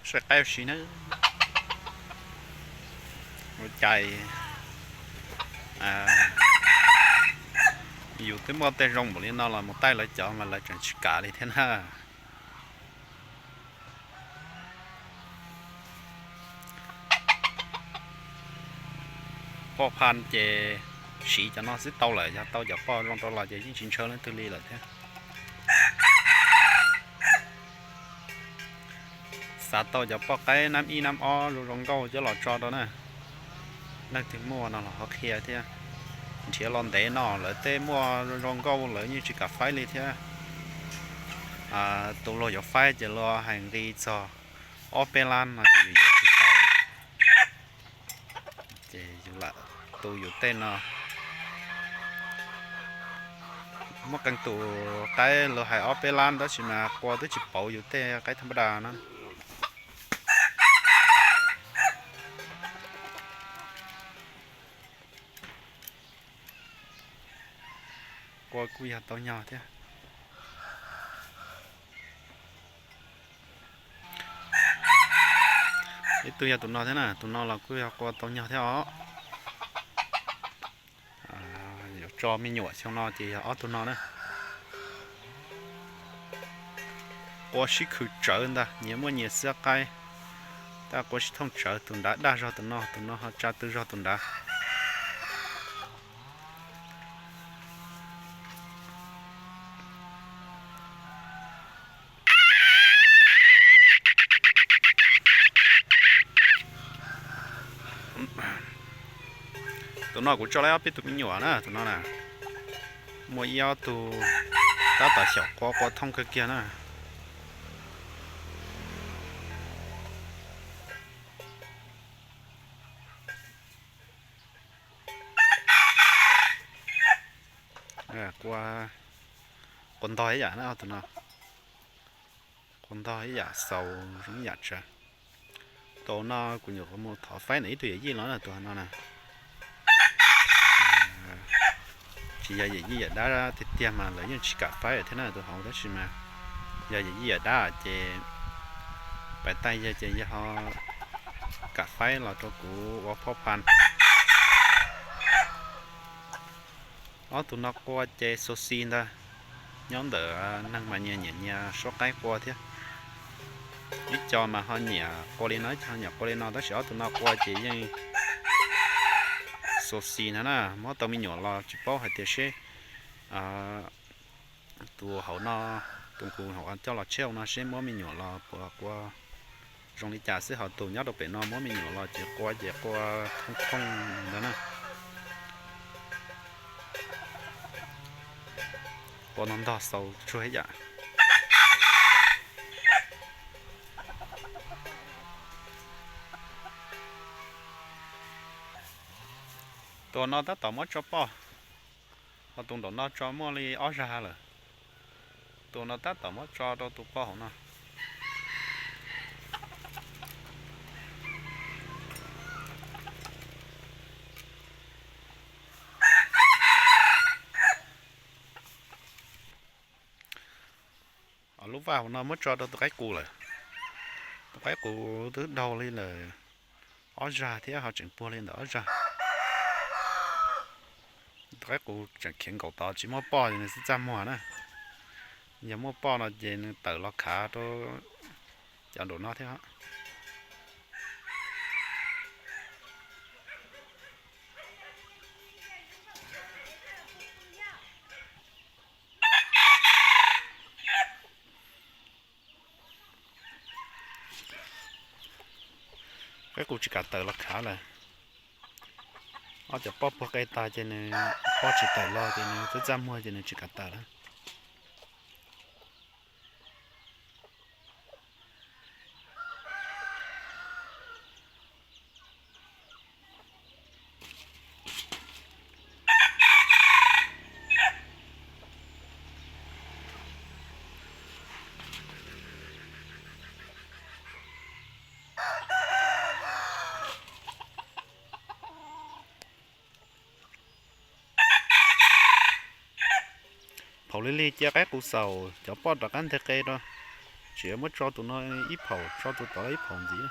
Saib qaib ua si na. Ua cas yus twb muaj tej zoo npaum li no los mus taij lawv cov mas lawv tseem tsis kam li thiab na. Poj phan ces siv cov no xwb tau lawm, yog tau cov poj zoo rau los ces yeej tsis ntshaw leej twg li lawm thiab. Xav tau cov poj qaib nab ib nab ob zoo zoo nkauj coj los tso rau na. Leej twg muaj no los ho qhia thiab. Nrhiav los ntev no lawv tej muaj zoo zoo nkauj lawv yeej tsis kam faib li thiab. Tus luag yuav faib ces luag hais nqi txog ob peb lab no ces yus yuav tsis tau. Ces yus lam tu yus tej no. Muaj qee tus qaib luag hais ob peb lab tab sis mas qua twb tsis pauv yus tej qaib thaj npab da na. Qua kuj yog tau nyog thiab. Ib tug yog tus no thiab na, tus no los kuj yog qua tau nyog thiab os. Yuav tso me nyuam xyoo no ces yog ob tug no na. Qua sib khwv tsawv ntag, nyias muaj nyias xiab qaib. Tab qua sib thooj tsawv, tus nrad daj zog tus no, tus no ho tsa tw zog tus nrad. Tus no kuv tso lawm ob peb tus me nyuam na, tus no na. Muaj ib ob tug tab tom xyaum qua, qua thooj kawg kiag na. Qua, qua ntog ib yam na tus no. Qua ntog ib yam, xaus zoo ib yam tsav. Tus no kuv nyuam qhuav mus thov faib ntawm ib tug yawm yij los na, tus no na. Tsis yog yawm yij yawm dab tiag tiag mas lawv yeej tsis kam faib thiab na tus hauv, tab sis mas yog yawm yij yawm dab ces pais taij yawg ces yawg ho kam faib los rau kuv ua phoj phan. Ob tug no qua ces xo xi ntag, nyob ntawm neeg mas nyias nyiam nyias suab qaib qua thiab. Ib co mas ho nyiam qua li no, ib co ho nyiam qua li no, tab sis ob tug no qua ces yeej xo xi ntag na, muab tau me nyuam los tsis paub hais tias seb tus hauv no, tus kuv hauv coj los tsheb hauv no seb muab me nyuam los puas qua zoo li cas xwb, ho tus nyob rau pem no muab me nyuam los ces qua ces qua thooj thooj ntag na. Qua ntog ntog xaus tsuag ib yam. Tus no tab tom muab tso poj, ho tus nraum no tso muaj li ob zag lawm. Tus no tab tom muab tso rau tus poj hauv no. Lub vaj hauv no muab tso rau tus qaib qus lawm. Tus qaib qus twb daug li lawm ob zag thiab ho tseem puag li ntawm ob zag. Tus qaib qus tseem khiav nkaum tod tsis muaj poj ces nws txaj txaj muag na. Yog muaj poj no ces nws tawm los khav rau cov nraum no thiab. Qaib qus tsis kam tawm los khav lawm. Ob cov poj puag qe tag ces nws poj tsis tawm los ces nws txaj txaj muag ces nws tsis kam tawm lawm. Phaum lig lig cia qaib qus xaus, cov poj rov qab nteg qe rau. Tseem muab tso tus no ib phaum, tso tus tod ib phaum ntxiv.